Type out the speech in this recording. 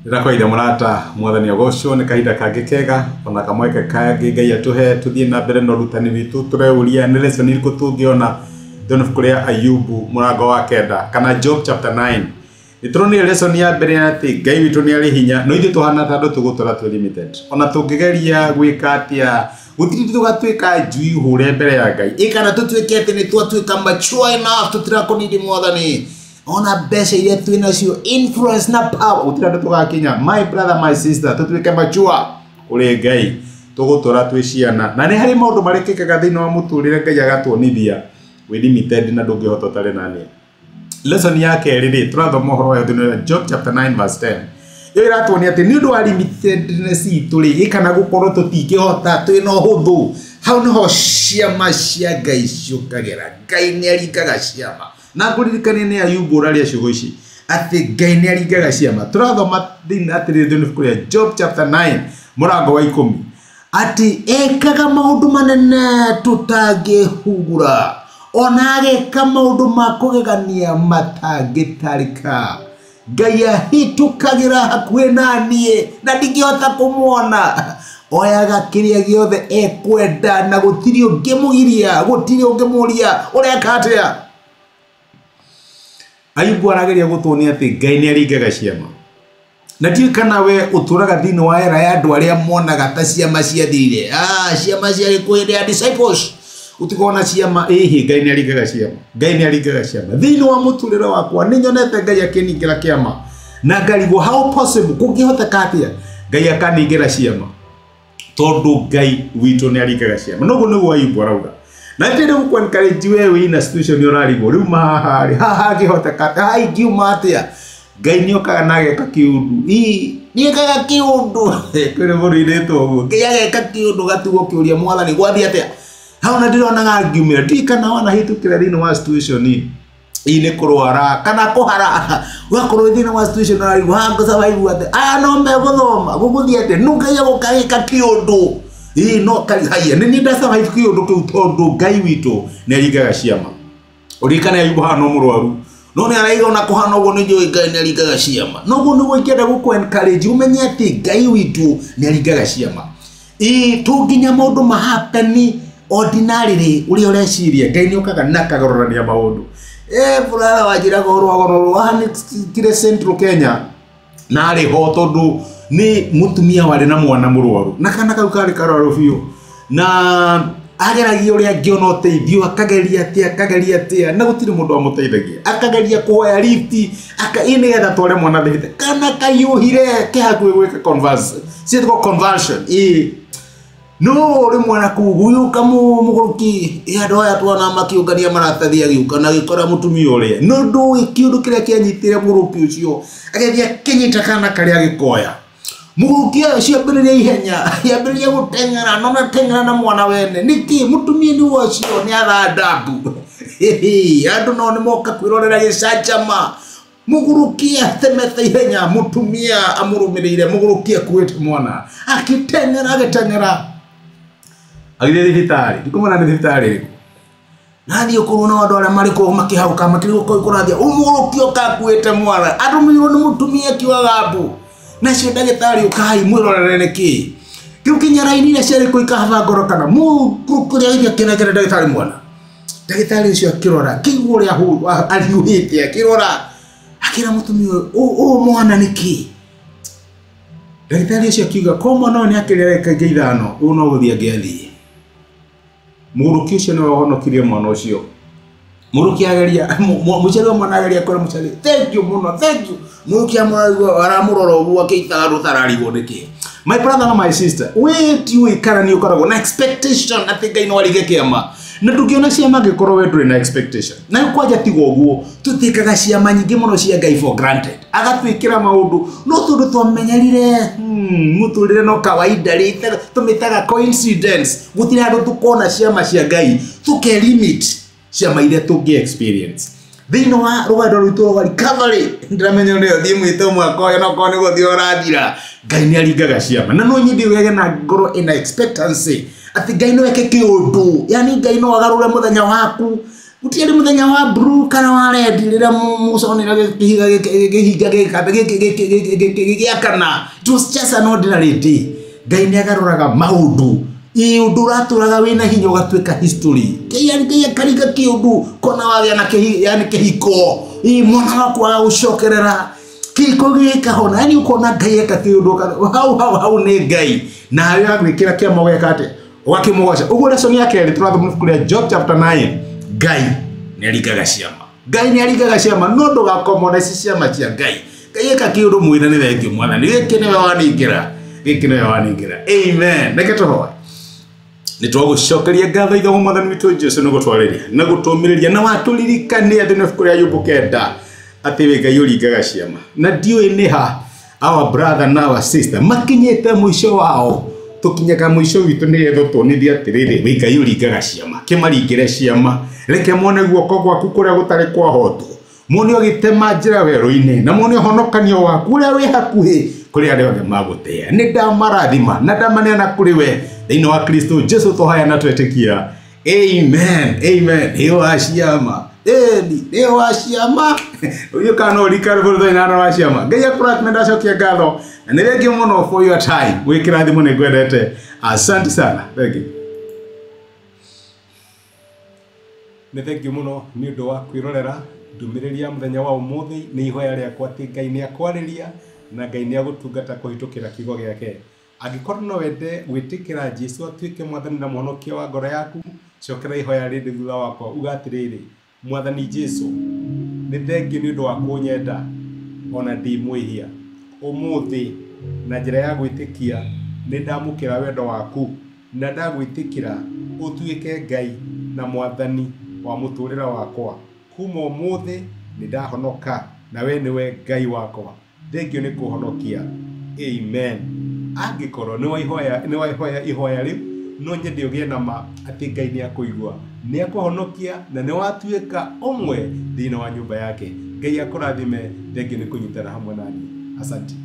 Ndĩrakwenda mũrata mwathani agocwo nĩ kahinda kangĩ kega ona kamweke kangĩ Ngai atũhe tũthiĩ na mbere na ũrutani witũ. Tũreuria nĩ lesson irĩkũ tũngĩona thĩinĩ ibuku rĩa Ayubu mũrango wa 9 kana Job chapter 9. Nĩ tũronire lesson ya mbere atĩ Ngai witũ nĩ arĩ hinya, no ithuĩ tũhana ta andũ tũgũtũra twĩ limited. Ona tũngĩgeria gwĩka atĩa, gũtirĩ tũgatuĩka njui hũre mbere ya Ngai. Ĩ kana tũtuĩke atĩ nĩ twatuĩka mature enough tũtirakũnindi mwathani ona mbeca iria twĩ nacio, influence na power. Gũtirĩ andũ tũgakinya, my brother, my sister, tũtuĩke mature kũrĩ Ngai, tũgũtũra twĩ ciana. Na nĩ harĩ maũndũ marĩkĩkaga thĩinĩ wa mũtũrĩre Ngai agatuonithia wĩ limited na ndũngĩhota ũtarĩ na niĩ. Lesson ya kerĩ rĩ, tũrathoma ũhoro wayo thĩinĩ wa Job chapter 9 verse 10. Ĩyo ĩratuonia atĩ nĩ ũndũ wa limitedness itũ rĩ, ĩ kana gũkorwo tũtingĩhota, twĩna ũhũthũ, hau nĩho ciama cia Ngai ciũkagĩra. Ngai nĩ aringaga ciama. Na ngũririkanie nĩ Ayubu ũraria ciugo ici atĩ Ngai nĩ aringaga ciama. Tũrathoma thĩinĩ atĩrĩrĩ thĩinĩ ibuku rĩa Job chapter 9 mũrango wa 10 atĩ ekaga maũndũ manene tũtangĩhugura, ona ageka maũndũ ma kũgegania matangĩtarĩka. Ngai ahĩtũkagĩra hakuhĩ na niĩ na ndingĩhota kũmuona. Oyaga kĩrĩa gĩothe ekwenda na gũtirĩ ũngĩmũgiria, gũtirĩ ũngĩmũria ũreka atĩa. Ayubu arageria gũtuonia atĩ Ngai nĩ aringaga ciama. Na ndiũĩ kana we ũtũraga thĩinĩ wa era ya andũ arĩa monaga ta ciama ciathirire. Ciama ciarĩ kũ hĩndĩ ya disciples. Ũtikona ciama, ĩhĩ, Ngai nĩ aringaga ciama. Ngai nĩ aringaga ciama. Thĩinĩ wa mũtũrĩre wakwa nĩ nyonete Ngai akĩningĩra kĩama. Na ngarigwo how possible, kũngĩhoteka atĩa Ngai akaningĩra ciama. Tondũ Ngai witũ nĩ aringaga ciama. Noguo nĩguo Ayubu arauga. Na ndĩrĩ gũkũ encourage we wĩna situation ũrarigwo rĩu haha rĩ, haha hangĩhoteka atĩa, haha ingiuma atĩa. Ngai nĩ okaga na ageka kĩũndũ. Ii, nĩ ekaga kĩũndũ. Kwĩrĩ mũndũ ũinĩtwo ũguo. Ngai ageka kĩũndũ gatigwo ũkĩũria mwathani gwathiĩ atĩa. Hau na ndĩronaga ngiumĩra. Ndiũĩ kana wanahĩtũkĩra thĩinĩ wa situation ĩ. Ii nĩ kũrwara kana kũhara. Ũgakorwo thĩinĩ wa situation ũrarigwo, haha ngũsurvive atĩa. Aya no megũthoma, gũgũthiĩ atĩa. No Ngai agũka agĩka kĩũndũ. Ii no kari haiya. Nĩ niĩ ndasurvive kĩũndũ kĩu tondũ Ngai witũ nĩ aringaga ciama. Ũririkane Ayubu haha no mũrwaru. No nĩ araiga ona kũhana ũguo nĩ njũĩ Ngai nĩ aringaga ciama. Noguo nĩguo ingĩenda gũkũ encourage ũmenye atĩ Ngai witũ nĩ aringaga ciama. Ĩ to nginya maũndũ ma happen ordinarily ũrĩa ũreciria, Ngai nĩ okaga na akagarũrania maũndũ. Brother wanjĩraga ũhoro wa ũhoro wahanĩkire Central Kenya na arĩ ho tondũ nĩ mũtumia warĩ na mwana mũrwaru na kana kau karĩ karwaru biũ na ageragia ũrĩa angĩona ũteithio, akageria atĩa, akageria atĩa, na gũtirĩ mũndũ wamũteithagia. Akageria kũhoya lift, ĩ nĩgetha atware mwana thibitarĩ. Kana kahiũhire ke hakuhĩ gwĩka converse, ciĩtagwo convulsion. Ĩ no rĩmwe na kũu gũgĩũka mũgũrũki, ĩ andũ aya tuona makĩũngania maratathi agĩũka na agĩkora mũtumia ũrĩa. No ndũĩ kĩũndũ kĩrĩa kĩanyitire mũgũrũki ũcio, agĩthiĩ akĩnyita kana karĩa agĩkoya. Mũgũrũki ũyũ ciambĩrĩria ihenya, ciambĩrĩria gũteng'era, no nateng'era na mwana wene. Nĩkĩ mũtumia nĩ ũcio nĩ athandambu. Andũ nao nĩ moka kwĩrorera gĩcanjama. Mũgũrũki atemete ihenya, mũtumia amũrũmĩrĩire, mũgũrũki akuĩte mwana. Akĩteng'era, agĩteng'era. Agĩthiĩ thibitarĩ, ndikumana nĩ thibitarĩ ĩrĩkũ. Nathiĩ ũkorwo na andũ arĩa marĩ kũu makĩhauka, makĩrigwo kũu kũrathiĩ. Ũmũgũrũki ũka akuĩte mwana, arũmĩrĩirwo nĩ mũtumia akiugaga mbu. Nacio ndagĩtarĩ ũkai mwĩrorere nĩkĩ. Kĩu kinya raini iria ciarĩ kũu ikahaba ngoro kana mũgũrũki ũrĩa agĩthiĩ akĩnengera ndagĩtarĩ mwana. Ndagĩtarĩ ũcio akĩrora, akĩigua ũrĩa ariũhĩte, akĩrora, akĩra mũtumia ũyũ, ũũ mwana nĩkĩ? Ndagĩtarĩ ũcio akiuga, ko mwana ũyũ nĩ akĩrĩa ndagĩka ingĩ 5, ũũ no gũthiĩ angĩathiĩ. Mũgũrũki ũcio nĩwe wahonokirie mwana ũcio. Mũgũrũki ageria, mũciari wa mwana ageria kwĩra mũciari, thank you mũno, thank you. Mũgũrũki aramũrora ũguo akĩitaga rũtararigwo nĩkĩ. My brother na my sister, we tiũĩ kana nĩ ũkoragwo na expectation atĩ Ngai no arige kĩama. Na ndũngĩona ciama angĩkorwo we ndũrĩ na expectation. Na kwanja tiga ũguo, tũtĩkaga ciama nyingĩ mũno cia Ngai for granted. Agatwĩkĩra maũndũ, no tondũ twamenyerire, mũtũrĩre no kawaida rĩ, tũmĩtaga coincidence. Gũtirĩ handũ tũkona ciama cia Ngai, tũke limit ciama iria tũngĩ experience. Thĩinĩ wa rũgendo rwitũ rwa recovery, ndĩramenya nĩyo thiĩ mwĩte mwaka ũyũ, no korwo nĩ gũthiĩ ũrathira. Ngai nĩ aringaga ciama. Na no nyende wĩgage na ngoro ĩna expectancy atĩ Ngai no eke kĩũndũ. Yani Ngai no agarũre mũthenya waku. Gũtiarĩ mũthenya wa blue kana wa red rĩrĩa mũconire kĩhiga gĩhinga gĩakana. It was just an ordinary day. Ngai nĩ agarũraga maũndũ. Ĩ ũndũ ũratũraga wĩna hinya ũgatuĩka history. Ngai akaringa kĩũndũ kona wagĩa na yani kĩhiko. Ĩ mwana waku agagũcokerera kĩhiko gĩkahona. Yani ũkona Ngai eka kĩũndũ hau hau hau nĩ Ngai. Nawe agwĩkĩra kĩama ũgeka atĩa? Ũgakĩmũgoca. Ũguo lesson ya kerĩ tũrathoma ibuku rĩa Job chapter 9. Ngai nĩ aringaga ciama. Ngai nĩ aringaga ciama no ndũgakomwo na ici ciama cia Ngai. Ngai eka kĩũndũ mwĩre nĩ thengiũ Mwathani. Gĩkĩ nĩwe waningĩra. Gĩkĩ nĩwe waningĩra. Amen. Reke tũhoe. Nĩ twagũcokeria ngatho ithe wa Mwathani witũ Jesũ nĩ gũtwarĩria na gũtũmĩrĩria na watũririkania thĩinĩ wa ibuku rĩa Ayubu 9 atĩ wĩ Ngai ũringaga ciama. Na ndiũĩ nĩ ha our brother na our sister makinyĩte mũico wao. Tũkinyaga mũico witũ nĩgetha tuonithie atĩrĩrĩ wĩ Ngai ũringaga ciama. Kĩmaringĩre ciama. Reke mone guoko gwaku kũrĩa gũtarĩ kwahotwo. Mone ũgĩtema njĩra werũ-inĩ na mone ũhonokanio waku ũrĩa wĩ hakuhĩ kũrĩ arĩa othe magũtĩĩa. Nĩ ndamarathima na ndamaneana kũrĩ we thĩinĩ wa Kristo Jesu tũhoya na twetĩkia. Amen. Amen. Nĩ wa ciama. Ĩni nĩ wa ciama. Ũyũ kana no ũrikare bũrũri na wa ciama. Ngai akũrathime, ndacokia ngatho na nĩ thengiũ mũno for your time. Wĩ kĩrathimo nĩ ngwendete. Asante sana. Thank you. Nĩ thengiũ mũno nĩ ũndũ wa kwĩrorera ndũmĩrĩri ya mũthenya wa ũmũthĩ. Nĩ ihoya rĩakwa atĩ Ngai nĩ akwarĩria na Ngai nĩ agũtungata kũhĩtũkĩra kiugo gĩake. Angĩkorwo no wende gwĩtĩkĩra Jesu atuĩke Mwathani na Mũhonokia wa ngoro yaku, cokera ihoya rĩndĩ thutha wakwa uga atĩrĩrĩ: Mwathani Jesu, nĩ thengiũ nĩ ũndũ wa kũnyenda ona ndĩ mwĩhia. Ũmũthĩ na njĩra ya gwĩtĩkia nĩ ndamũkĩra wendo waku na ndagwĩtĩkĩra ũtuĩke Ngai na Mwathani wa mũtũrĩre wakwa. Kuma ũmũthĩ nĩ ndahonoka na we nĩwe Ngai wakwa. Thengiũ nĩ kũhonokia. Amen. Angĩkorwo nĩ waihoya ihoya rĩu, no nyende ũgĩe na ma atĩ Ngai nĩ akũigua, nĩ akũhonokia na nĩ watuĩka ũmwe thĩinĩ wa nyũmba yake. Ngai akũrathime. Thengiũ nĩ kũnyitana hamwe naniĩ. Asante.